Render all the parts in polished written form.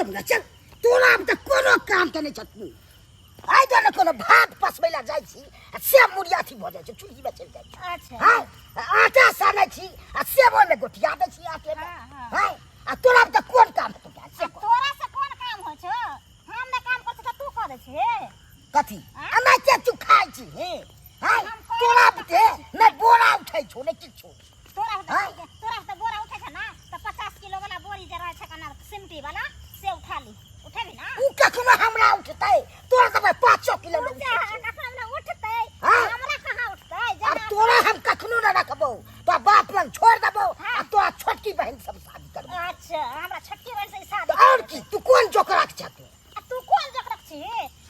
मुदा चल तोरा आब तऽ कोनो काम के नहि छौ तू आइ दऽ ने कोनो भात पसबै लए जाइ छी आ से मुड़िया अथी भऽ जाइ छै चूल्हीमे चलि जाइ छै। अच्छा। हँ, आटा सानै छी आ सेबो मे गोटिया दै छी आटे मे। हाँ, हाँ। हँ, आ तोरा आब तऽ कोन काम हेतौ क्या से आ कह। तोरा से कोन काम होइ छौ? हम नहि काम करै छी तऽ तू करै छी? कथी? आँ? एना के तू खाइ छी हे? हँ, हम करै तोरा छी तऽ बुते खाइ छी। नहि बोरा उठै छौ नहि किछु। तोरा से हाँ? तोरा से बोरा उठै छै ना तऽ 50 किलो वाला बोरी जे रहै छै कना सिमटी वाला से उठा ली। उठेबी ना? उ कखनो हमरा उठतै? तोरा तऽ भाइ 5 किलो उठ नहि जा, उठै छै। कखनो हमरा उठतै? हाँ? हमरा कहाँ उठतै? आब जेना तोरा हम कखनो नहि रखबौ, तोरा बाप लग छोड़ देबौ। हाँ। आ तोरा छोटकी बहिन सब शादी करबौ। अच्छा, हमरा छोटकी बहिन से शादी तऽ आओर की? तू कोन जोकराक छह तू? आ तू कोन जोकराक छी?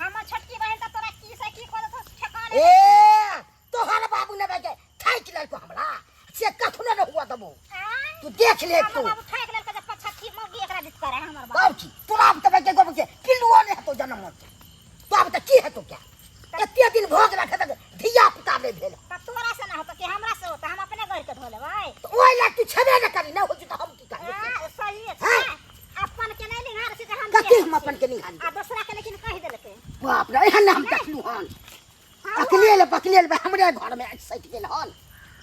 हमर छोटकी बहिन तऽ तोरा की से की कऽ देतौ ठेकाने ए नहि छै। तोहर बाबू ने बेटे थाकि लेलको हमरा, से कखनो ने हुआ देबो। आँय? तू देख ले। हमर तू बाबू थाकि लेलको जे पछट्ठी मौगी एकरा दिस करे हमर बाबू। बाबू की तोरा आब तऽ बेटे गोब के पिल्लुओ नहि हेतौ जनम के, तो आब तऽ की हेतौ क्या? एते दिन भऽ गेल एखन तक धिया पुता नहि भेल। तऽ तोरा से ना होतौ कि हमरा से होतौ? हम अपने गढ़ के धो लेबै। तऽ ओहि लए तू छेबे नहि करी, नहि होइ छै तऽ हम की करबै? आँ, सही छै। हाँ? अपन के नहि निहार छै तऽ हम कथी? के हम अपन के निहारी आ दोसरा के लेकिन कहि देलकै। बाप रे, एहन हम देखलहुँ हन अकले बकले हमरे घर में सटि गेल हन।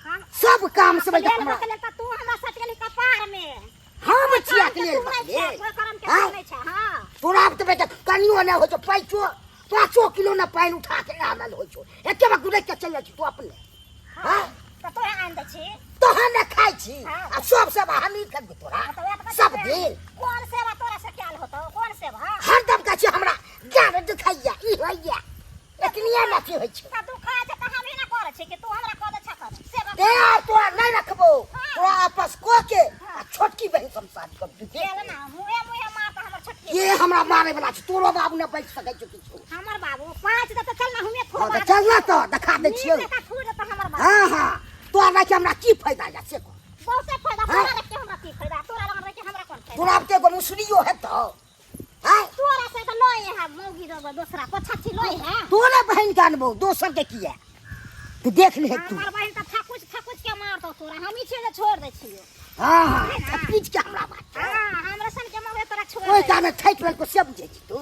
हम सब काम से अकले हमरा बकले तऽ तू हमरा सटि गेली कपार में। हम छी कोइ अकले काम के तू नहि बकले। छै, कोइ करम के हाँ? तू नहि छै, हाँ। तोरा आब तऽ बेटा कनियो नहि होइ छौ, 5 किलो ने पानि उठा के आनल होइ छौ, एके बार गुड़ैक के चलि जाइ छी तू अपने। हाँ, तऽ तोहे आनि दै छी। तोहन ने खाइ छी। हाँ। आ सब सेवा हमही करबै तोरा। हाँ, तऽ वएह तऽ कहै सब छी, दिन। कोन सेवा तोरा से कयल होतौ? कोन सेवा? हरदम कहै छी हमरा डाँड़ दुखाइया, ई होइया, एतनिए ने अथी होइ छै। तऽ दुखाइ छै तऽ हमही ने करै छी कि तू हमरा कऽ दै छह कर सेवा? ए तोरा नहि रखबौ। हाँ। तोरा आपस कऽ के आ छोटकी बहिन से हम शादी करब। तू देख चल ले। ना, मुँहे मुँहे मारतौ हमर छोटकी के बहिन। हमरा मारे वाला छै? तोरो बाबू ने बचि सकै छौ किछु। हमर बाबू 5 दे तऽ चल ना हुमे थोड़। हँ तऽ चल ना, तऽ देखा दै छियौ। नीक जकाँ थूर देतौ हमर बाबू। हँ हँ, तोरा राखि हमरा की फायदा या से कह। बहुते फायदा। हाँ? तोरा रख के हमरा की फायदा? तोरा लगन रख के हमरा कोन फायदा? तोरा आब तऽ एगो मुसरियो हेतौ। हैं? तोरा से तऽ लय है मौगी देबो दोसरा पछाछी लय है। तोरे बहिन के अनबौ, दोसर के किया? तू देख ले तू। हमर बहिन तऽ थकुच थकुच के मारतौ तोरा, हमही छियै जे छोड़ दै छियौ। हँ हँ, थकुच के हमरा बात। हाँ, हमरा सन के मौगी तोरा छोड़ ओहि दै। कामे थाकि लेलको से बुझै छी तू?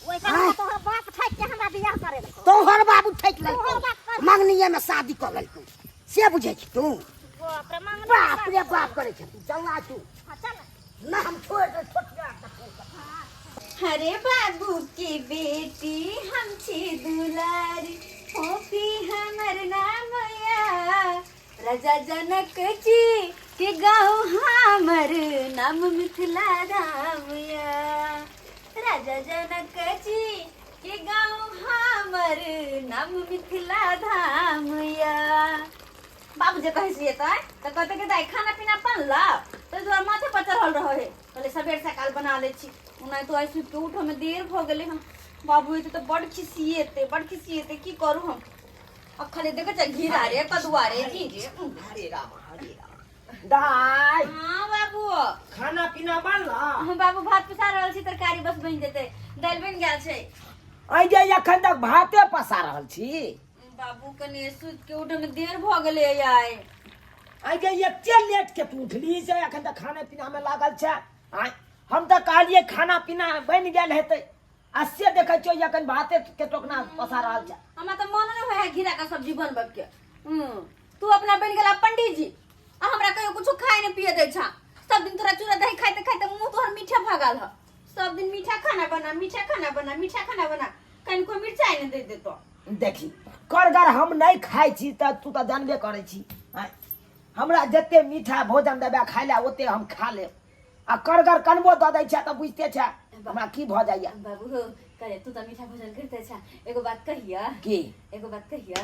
ओहि कामे तोहर बाप थाकि के हमरा बियाह करे देलको। तोहर बाबू थाकि लेलको, तोहर बाप कर। मंगनिये में शादी कऽ लेलको से बुझै छी तू? बाप रे, मंगनी बाप रे बाप करै छै तू। चल ना तू। हाँ, चल ना, हम छोड़ दे छोटिया के फोन कर। अरे बाबू की बेटी हम छी दुलारी, फोफी हमर नाम या, राजा जनक जी के गाँव हमर नाम मिथिला धाम या, राजा जनक जी के गाँव हमर नाम मिथिला धाम या। बाबू जे कहै छियै तऽ कहते कि दाइ खाना पीना बनला तऽ दुआर माथे पर चढ़ल रहै है। कहले सबेर सकाल बना लै छी, ओना तो आइ सुति के उठऽ में देर भऽ गेलै हन। बाबू एते तऽ बड खिसिएते, बड खिसिएते, की करू हम? अब खाली देखै छै घिरा रे कदुआ रे जी रे। हरे राम हरे राम। दाइ। हाँ बाबू। खाना पीना बनला? हम बाबू भात पसा रहल छी, तरकारी बस बनि जेतै, दालि बनि गेल छै। आइ जे एखन तक भाते पसा रहल छी? बाबू कने सुति के उठे में देर भऽ गेलै आइ। आइ जे एते लेट के तू उठली से एखन तक खाना पीना में लागल छै? आइ हम तऽ कहलियै खाना पीना बनि गेल हेतै, आ से देखै छियौ एखन भाते के टोकना पसा रहल छै। हमरा तऽ मन नहि होइ है घिरा के सब्जी बनबै के। तू अपना बनि गेला पंडीजी आ हमरा कहियो कुछो खाए नहि पिए दै छा। सब दिन तोरा चूड़ा दही खाइते खाइते मुँह तोहर मीठा भऽ गेल ह। सब दिन मीठा खाना बना, मीठा खाना बना, मीठा खाना बना, कनिको मिरचाइ नहि दे देतो। देखी करगर हम नहि खाइ छी तऽ तू तऽ जानबे करै छी। आँय, हमरा जते मीठा भोजन देबै खाइ लए ओते हम खा लेब, आ करगर कनबो दऽ दै छै तऽ बुझिते छै हमरा की भऽ जाइया। बाबू हो करे तू तऽ मीठा भोजन करिते छा, एगो बात कहिया? की? एगो बात कहिया,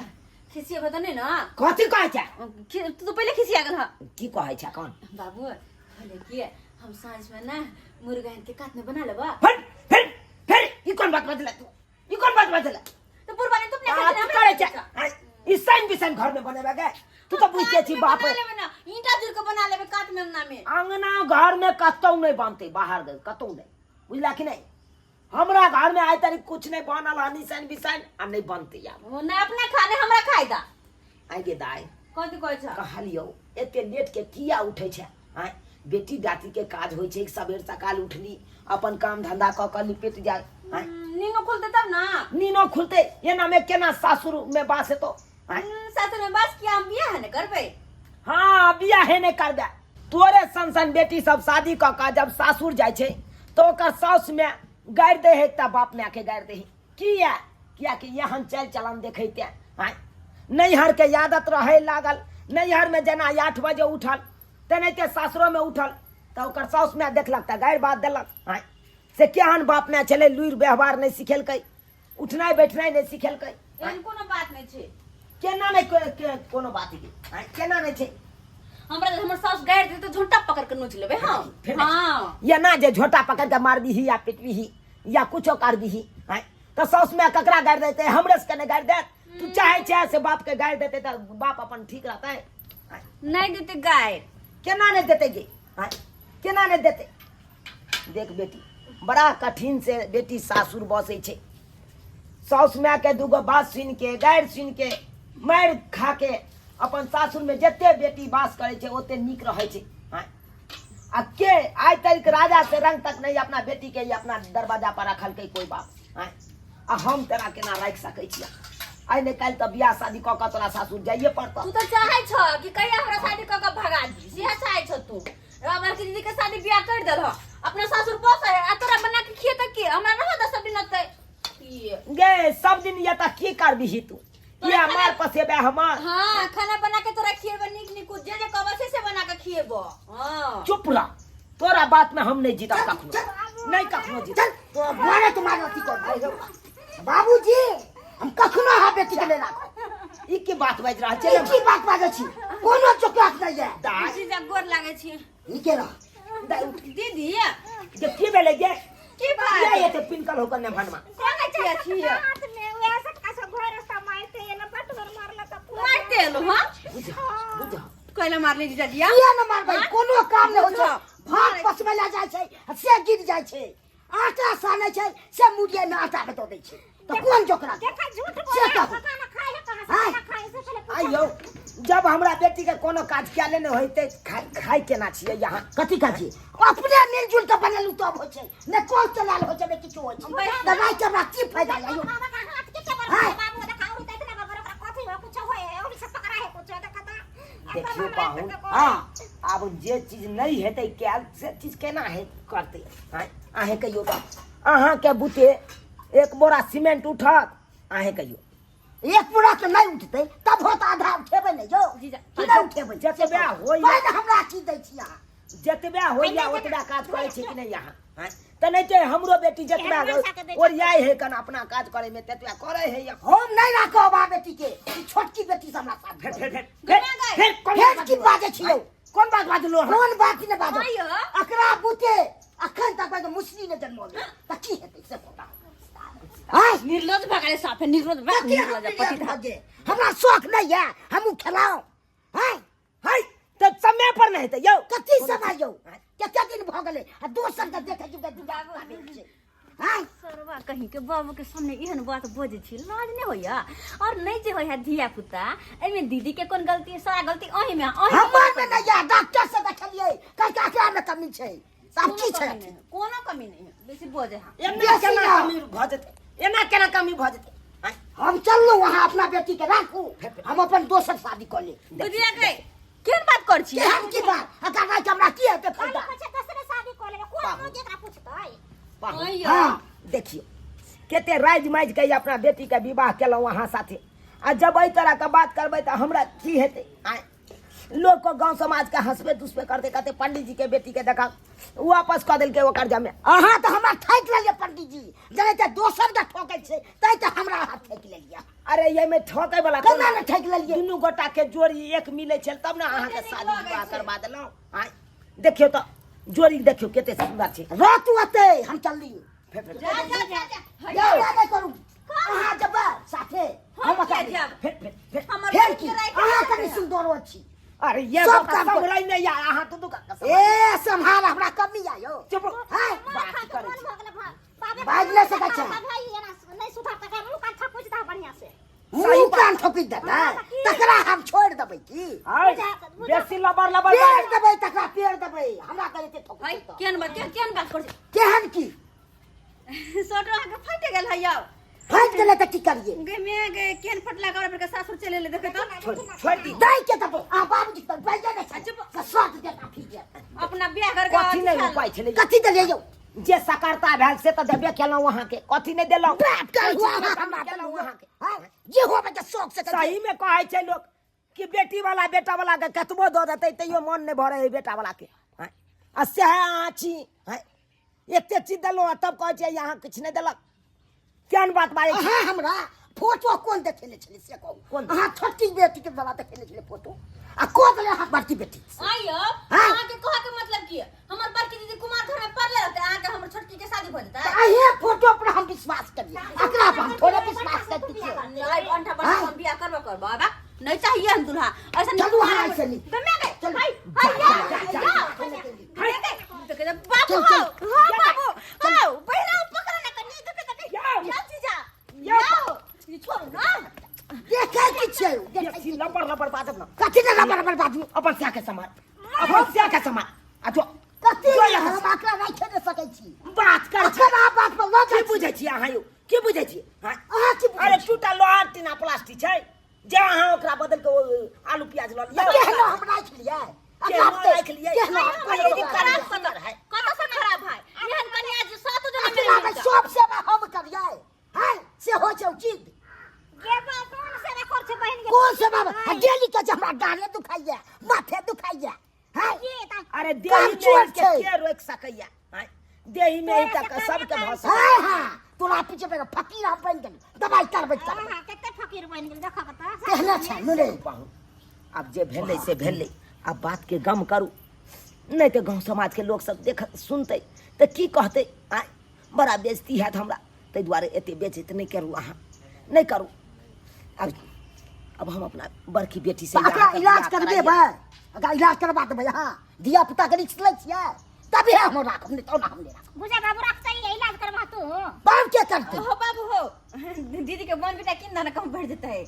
खिसिएबो तऽ नहि ने? कथी कहै छै? तू तऽ पहिले खिसिया गेल ह। की कहै छै कोन? बाबू कहले कि हम साँझ में ना मुर्गा के काट में बना लेबा। फिर फिर फिर ई कोन बात बजला तू? ई कोन बात बजला? तऽ पुरबानी तुम नहि बात खाइ छी, करै छै। हमरा आँय, ई साइन बिसाइन घर में बनेबे गे? तू तऽ बुझते छी बाप। बना लेबे ना, ईंटा जुड़ के बना लेबे कात में अंगना में। अंगना घर में कतौ नहीं बनते, बाहर गए कतौ नहीं, बुझला कि नहीं? हमरा घर में आइ तक कुछ नहीं बनल हन निशान बिसाइन, आ नहीं बनते यार। ओ नहीं अपना खाने हमरा खाइ दा। आइ गे दाइ। कथी कहै छ? कहलियौ एते लेट के किया उठै छै? आँय, बेटी दाती के काज होइ छै सबेर सकाल उठली अपन काम धंधा कऽ कऽ निपट जाय। आँय? नीनो खुलते तब ना। नीनो खुलते एना में केना सासुर में बास हेतो? आँय? सासुर में बास किया हम बियाह ने करबै। हाँ बियाहे नहि करबै। तोरे सन सन बेटी सब शादी कऽ कऽ जब सासुर जाइ छै तऽ ओकर साउस में गारि दै है तऽ बाप माय के गारि दै है। किया? कियाकि एहन चालि चलन देखैते। आँय नैहर के आदत रहे लागल, नैहर में जेना 8 बजे उठल तेनाहिते सासुरो में उठल तऽ ओकर साउस माय देखलक तऽ गारि बात देलक। आँय से केहन बाप माय छलै, लुरि व्यवहार नहि सिखेलकै, उठनाइ बैठनाइ नहि सिखेलकै। एहन कोनो बात नहि छै। केना नहि कोनो बात के? आँय केना नहि छै? हमरा हमर साउस गारि देतै तऽ झोंटा पकड़ के नोच लेबै हम। फेर हाँ। एना जे झोंटा पकड़ के मारबिही या पिटबिही या कुछो करबिही, आँय तऽ साउस माय ककरा गारि देतै? हमरे सबके नहि गारि देत? तू चाहे छै से बाप के गारि देतै तऽ बाप अपन ठीक रहतै। आँय? नहि देतै गारि। केना नहि देतै गे? आँय केना नहि देतै? देख बेटी, बड़ा कठिन से बेटी सासुर बसै छै। साउस माय के दूगो बात सुनि के, गारि सुनि के, मारि खा के अपन सासुर में जते बेटी वास करै छै ओते नीक रहै छै। आँय आ के आइ तक राजा से रंग तक नहीं अपना बेटी के अपना दरवाजा पर रखलकै कोई बाप। आँय आ हम तेरा केना राखि सकै छियै? आइ नहि काल्हि तऽ बियाह शादी कऽ कऽ तोरा सासुर जाइए पड़तौ। तू तऽ चाहै छ कि कहिया हमरा शादी कऽ कऽ भगा दी, सेहे चाहै छ तू। हमरा के दीदी के शादी बियाह कर देलह, अपना सासुर बस है आ तोरा बना के खिए की हमरा रह दे सब दिन अतै। गे सब दिन ये तऽ की करबिही तू? तोरा ये खाना मार पसेबे हमर। हाँ खाना बना के तोरा खिएबे नीक नीक जे जे कहबे से से बना के खिएबो। हाँ चुप रह, तोरा बात में हम नहीं जीतब कखनो, नहीं कखनो जीतब। चल तो मारे तुम्हारे अथी कर बाबूजी, हम कखनो अहाँ बेटी के नहि राखब। ई की बात बाजि रहल छै? ई की बात बाजै छी? कोनो चोकरात नहि यऽ। दाइ। जीजा गोर लागै छी। नीके रह। दाइ उठ। दीदी। जे की भेलै गे? की बात? किया एते पिनकल होकर ने भनमा? कोना किया छियै? हाथ में वएह सटका से घर रास्ता मारते एना बट मारला तऽ पूरा मारते एलो। हाँ बुझ बुझ कैला मारले जीजा जी? किया न मारबै? कोनो काम नहि होइ छै। बुझ। भात पसबै लए जाइ छै आ से गिर जाइ छै, आटा सानै छै से मुड़िया में आटा के दऽ दै छै, तऽ कोन जोकरा? देखा झूठ से बोले कहू। खाना खाए है कहाँ से? आँय? खाना खाए से पहले पूछो। आइयो जब हमरा बेटी के कोनो काज कैले नहि होइते खाइ केना छियै यहाँ? कथी खाइ छी? अपने मिलजुल के बनेलहुँ तब होइ छै, ने कल चलायल होइ छै ने किछो होइ छै। तऽ राति हमरा की फायदा यौ? बाबा का हाथ के चबर आँय? बाबू देखा और इतना बाबा ओकरा कथी हो कुछ होए है और सब पकड़ा है कुछ देखा ता। देखियौ पाहुन, हाँ आब जे चीज नहि हेतै कैल से चीज केना हे करतै? आँय अहें कहियौ तऽ अहाँके बुते एक बोरा सीमेंट उठत? अहें कहियौ। एक बोरा तऽ नहि उठतै, तब हो तऽ आधा उठेबै ने यौ। जीजा, की नहि उठेबै? जतबे होइए। पानि हमरा की दै छी अहाँ? जतबे होइए ओतबे काज करै छै कि नहि अहाँ? आँय? तऽ नहि तऽ हमरो बेटी जतबे एहन मनसा के दै छै। ओरियाइ है कन अपना काज करे में ततबे करे है। हम नहि राखब आ बेटी के, ई छोटकी बेटी से हमरा साथ। फेर फेर फेर गना गए। फेर कोन फेर बात की बाजलू? बाजै छी यौ? कोन बात बाजलू अहाँ? कोन बात नहि बाजब? हाँ यौ। एकरा बुते अखन तक ओहिके मुसरी नहि जनमल तऽ की हेतै से बताउ? आँय? निर्लज भऽ गेलै साफे निर्लज भऽ कथी हम निर्लज निर्लज पति भऽ गेल? हमरा शौक नहि यऽ हमहूँ खेलाउ? आँय? है तऽ समय पर नहि हेतै यौ। कथी समय यौ? कते दिन भऽ गेलै आ दोसर के देखै छी तऽ दुर्गा आबै छै। आँय? सरवा कहीं के बाबू के सामने एहन बात बजै छी, लाज नहि होइया? और नहि जे होइया धिया पुता, एहिमे दीदी के कोन गलती? सारा गलती अहीं में, अहीं हमर में नहि यऽ। डॉक्टर से देखलियै, कहलकै एकरा में कमी छै। सब की छै? कोनो कमी नहि है, बेसी बजै है। एना बेसी केना ना। कमी भऽ जेतै? एना केना कमी भऽ जेतै? आँय? हम चललहुँ, अहाँ अपना बेटी के राखू, हम अपन दोसर शादी कऽ लेब। दीदी के केहन बात कर छी? केहन की बात? अगर राति हमरा की हेतै फायदा? खाली पूछे दोसरे शादी कऽ लेबै, कोन मुँह जेकरा पूछतै? पाहुन, आँय यौ। हाँ देखियौ कते राजि माजि के अपना बेटी के विवाह केलहुँ अहाँ साथे, आ जब एहि तरह के बात करबै तऽ हमरा की हेतै? आँय लोक के गाँव समाज के हंसबे दुसबे करते, कहते पंडित जी के बेटी के देखा वापस कऽ देलकै ओकर जमे। अहाँ तऽ हमरा ठकि लेलियै पंडित जी, जनै तऽ दोसर के ठोकै छै तै तऽ हमरा अहाँ ठकि लेलियै। अरे एहिमे ठकै वाला केना ने ठकि लेलियै? दुनू गोटा के जोड़ी एक मिलै छल तब ने अहाँके शादी विवाह करबा देलहुँ। आँय देखियौ तऽ जोड़ी देखियौ कते सुन्दर छै। रातू अतै हम चलली। फेर फेर जा जा जा जा। जा नहि करू, अहाँ जेबै साथे हम हम अकेले। किया जायब? फेर फेर फेर हमर फेर की बहिन के राखि अहाँ देलकै। कनि सुन्दरो छी। अरे ये सब सब काम कर। सम्हरै नहि या अहाँ दुनू का कसम। ए सम्हार हमरा कमी आयो। चुप रहो। हैं? मार बात खा के करै कोन छी। भऽ गेलै बाबे बाजि नहि सकै छै। भाई एना नहि सुधरतै, मुँह कान थकुचि दह बढ़िआँ से। मुँह कान ठोकि देतै। तकरा हम छोड़ि देबै की? आय, बेसी लबर लबर पेड़ देबै तकरा, पेड़ देबै। हमरा कहै छै ठोकै हाय तऽ। केहन बात, केहन केहन बात करै छी? केहन की? स्वेटर अहाँके फाटि गेल है यौ। फाटि गेलै तऽ की करियै? गे मे गे, केहन फटला कपड़ा पर के सासुर चलि एलै, देखै तऽ। छोड़ छोड़ दी। दै के देबै अहाँ बाबूजी तऽ दैये नहि छै से शर्ट देता ठीक है। अपना बियाह करके कथी नहि उपाय छलै? कथी देलियै यौ? जे सकरता भेल से तऽ देबे केलहुँ अहाँके, कथी नहि देलहुँ? बाप के हुआ कथी हमरा देलहुँ देलहुँ अहाँके? हाँ, जे होबे के शौक से सही में कहै छै लोक कि बेटी वाला बेटा वाला के कतबो दऽ देतै तैयो मन नहि भरै है बेटा वाला के। आँय, आ सएह अहाँ छी। आँय, एते चीज देलहुँ आ तब कहै छियै अहाँ किछु नहि देलक। केहन बात बाजै छी? अहाँ हमरा फोटो कोन देखेने छलै से कहू। कोन? अहाँ छोटकी बेटी के द्वारा देखेने छलै फोटो आ को देले अहाँ बड़की बेटी? आइयो हाँ। अहाँके कहऽ के मतलब की? हमर बड़की दीदी कुमार घर में पड़ले रहते, अहाँके हमर छोटकी के शादी भऽ जेतै? तऽ अहे फोटो पर हम विश्वास करिए, एकरा पर हम थोड़े विश्वास करती छियै। नहीं, अंठा बंठा हम बियाह करबो करबो, आबा नहीं चाहिए हम दुल्हा ऐसा। चलू अहाँ ऐसे नहीं। गमे गए। चलू। हाय जा, हाय जा, जा, जा, जा, जा। तो कहते बाबू चल, हो चल। हो बाबू हो, बहिरा पकड़ ना कनी तो कहते जाओ। जाओ जीजा जाओ। जाओ, ये छोड़ो ना। देखै की छियै? देखै बेसी लबर लबर बाजब ना। कथी ने रबर रबर बाजू? अपन स्या के समार, अपन स्या के समार आ जो कथी जो ने यहाँ हम से। एकरा राखि नहि सकै छी। बात कर छी। एकरा बात पर लऽ की जाइ छी। बुझै छी अहाँ यौ? की बुझै छी? हाँ? अहाँ की बुझै अरे छी? टूटा लोहार टीना प्लास्टिक छै जे अहाँ ओकरा बदल के ओ आलू प्याज लऽ लिअ। तऽ केहनो हम राखि लियै? केहनो राखि लियै? केहनो हम हमर कोनो दीदी बात खराब नहि। कतऽ है, कतऽ से खराब है? एहन कन्या जे सातो जना एकरा मेरे मे सब सेवा हम करियै है से होइ छै उचित? गे बा, कोन सेवा कर छै बहिन गे? कोन सेवा? आ डेली के जे हमरा डाँड़े दुखाइया, माथे दुखाइया है। के तऽ अरे काम देही में चोर के छै। के रोकि सकैया? आँय? देही में ही तक सबके भऽ सकैया। हाँ हाँ, तोरा पीछे पे फकीर हम बनि गेली, दवाई करबै करबै। हाँ, कते फकीर बनि गेल देखऽ तऽ। केहने छै नुने? पाहुन, आब जे भेलै से भेलै, आब बातके गम करू, नहि तऽ गाँव समाजके लोक सब देख सुनतै तऽ की कहतै? आँय, बड़ा बेइज्जती हैत हमरा। ताहि दुआरे एते बेइज्जत नहि करू, अहाँ नहि करू। आब हम अपना बड़की बेटी से तऽ एकरा अहाँके इलाज बियाह करबेबै? कराइए। एकरा इलाज करबा देबै अहाँ? धिया पुता के रिक्स लै छियै तभी हम राखब, नहि तऽ ओना हम नहि राखब। बुझा बाबू, रखतै इलाज करबा तू? बाप के करतै। हो बाबू हो, दीदी के मन बेटा किन दाना कम बढ़ जेतै।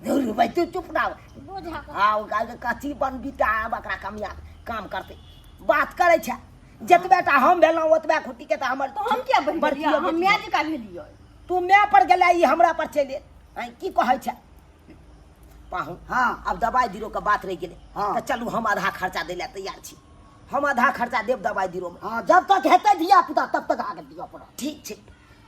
धुर भाई, तू चुप ना। बुझा। हाँ, ओ गाय कथी बनबिता? आब एकरा कमिया काम करतै, बात करै छै। जतबे टा हम भेलहुँ ओतबे खुट्टी के तऽ हमर तो हम क्या बहि बड़कियो गेलियै? हम बेटी। माय जकाँ भेलियै। तू my पर गेलै, ई हमरा पर चलि एल। आँय, की कहै छै पाहुन? हाँ। आब दबाइ बीरो के बात रहि गेलै। हाँ। तऽ चलू, हम आधा खर्चा दै लए तैयार छी, हम आधा खर्चा देब दबाइ बीरो में। हाँ, जब तक हेतै धिया पुता तब तक आगे दिअ पड़त। ठीक छै,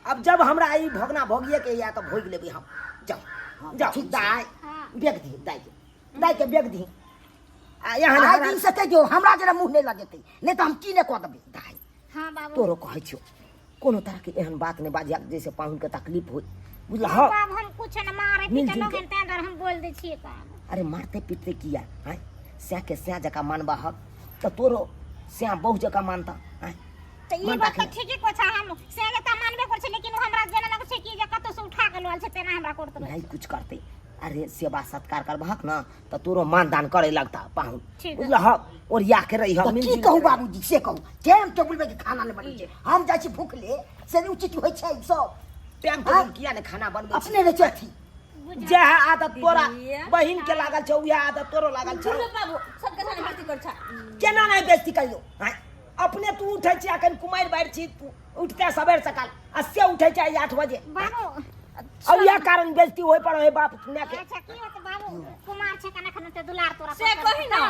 आब जब हमरा ई भोगना भोगिए के या तऽ भोगि लेबै हम। जाउ जाउ। ठीक छै। दाइ हाँ। बेग दी दाइ के, दाइ के बेग दी। आ यहाँ आइ दिन से कहि दियौ, हमरा जेना मुँह नहि लगेतै, नहि तऽ हम की नहि कऽ देबै। दाइ। हाँ बाबू। तोरो कहै छियौ, कोनो तरहके एहन बात नहि बाजिया जैसे पाहुनके तकलीफ होय, बुझलह? बाब, हम कुछ न मारे मिल पीटे जुल के। लोगन तें दुआरे हम बोल दै छियै बाब। अरे मारते पीटते किया? आँय, सैं के सैं जकाँ मानबहक तऽ तोरो सैं बहु जकाँ मानता। आँय, तऽ ई मानता बात कि तऽ ठीके कहै छै, हम से तऽ मानबे करै छै, लेकिन ओ हमरा जेना लगै छै कि जे कतौ से उठा के लऽ छै तेना हमरा करत रहै। नहीं कुछ करते। अरे सेवा सत्कार करबहक ना तऽ तोरो मान दान करे लगता पाहुन। ठीक। बुझलह? ओरिया के रही। तऽ की कहू बाबूजी से कहू, टाइम टेबुल में खाना नहि बनै छै, हम जाइ छी भूखले, से उचित होइ छै ई सब? टाइम टेबुल किया ने खाना बनबै छी? अपने रहै छै अथी। जे है आदत तोरा दीदी। बहिन के लागल छौ, उएह आदत तोरो लागल छौ। सुनो बाबू, सबके सामने बेइज्जती कर छा। केना नहि बेइज्जती करियौ? आँय, अपने तू उठै छी अखन कुमारि बारि छी तू, उठते सबेर सकाल, आ से उठै छै 8 बजे। बाबू। आ इएह कारण बेइज्जती होय पर होय बाप माय के। अच्छा, की होतै बाबू, कुमार छै कने खने ते दुलार तोरा से कही ना।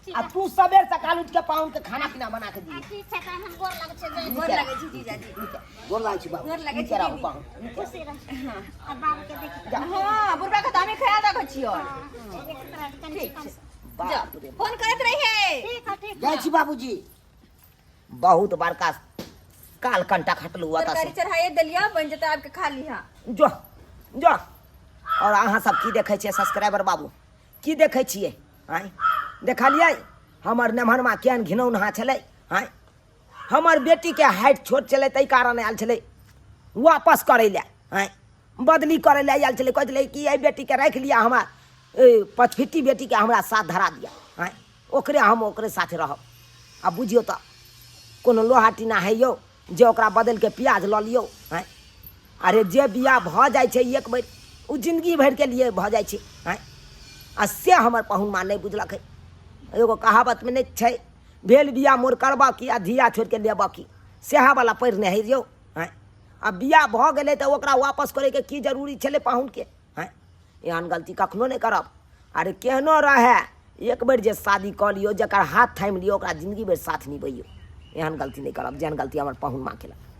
ठीक आ है। तू सबेर सकाल उठ के पाहुन के खाना पीना बना के दी। आ, ठीक छै, तऽ हम गोर लगै छै, जय। गोर लगै छी जीजाजी। गोर लागै छी बाबू। गोर लगै छी नीके रहू दीदी। पाहुन। खुशी रह आ बाबू के देखी। हाँ, बुढ़बा के तऽ हमे ख्याल रखै छियै। देखैत रह कनी। ठीक छै। बाप रे। फोन करैत रहिए। ठीक है, ठीक। जाइ छी बाबूजी। बहुत बड़का काल कंटा खटलू ओतऽ तरकारी से। चढ़ाइए देलियै, बनि जेतै, आबि के खा लिहा। जो जो। और अहाँ सब की देखै छियै सब्सक्राइबर बाबू, की देखै छियै? आँय, देखलियै हमर नेमहरमा केहन घिनौनहा छलै? आँय, हमर बेटीके हाइट छोट छलै ताहि कारण आयल छलै वापस करै लए। आँय, बदली करै लए आयल छलै, कहै छलै कि एहि बेटीके राखि लिअ, हमरा पचफिट्टी बेटीके हमरा साथ धरा दिअ। आँय, ओकरे हम ओकरे साथे रहब। आ बुझियौ तऽ कोनो लोहा टीना हइ यौ जे ओकरा बदलि कऽ प्याज लऽ लियौ? आँय, अरे जे बियाह भऽ जाइ छै एक बेर, ओ जिन्दगी भरिके लिए भऽ जाइ छै। आँय, आ से हमर पाहुन माँ नहि बुझलकै। एगो कहावतमे नहि छै, भेल बियाह मोर करबऽ की आ धिया छोड़िके लेबऽ की, सएह वला पढ़ि नहि हइ यौ। आँय, आ बियाह भऽ गेलै तऽ ओकरा वापस करैके की जरूरी छलै पाहुनके? आँय, एहन गलती कखनो नहि करब। अरे केहनो रहए, एक बेर जे शादी कऽ लियौ, जकर हाथ थामि लियौ, ओकरा जिन्दगी भरि साथ निभैयौ। एहन गलती नहि करब जेहन गलती हमर पाहुन माँ केलक।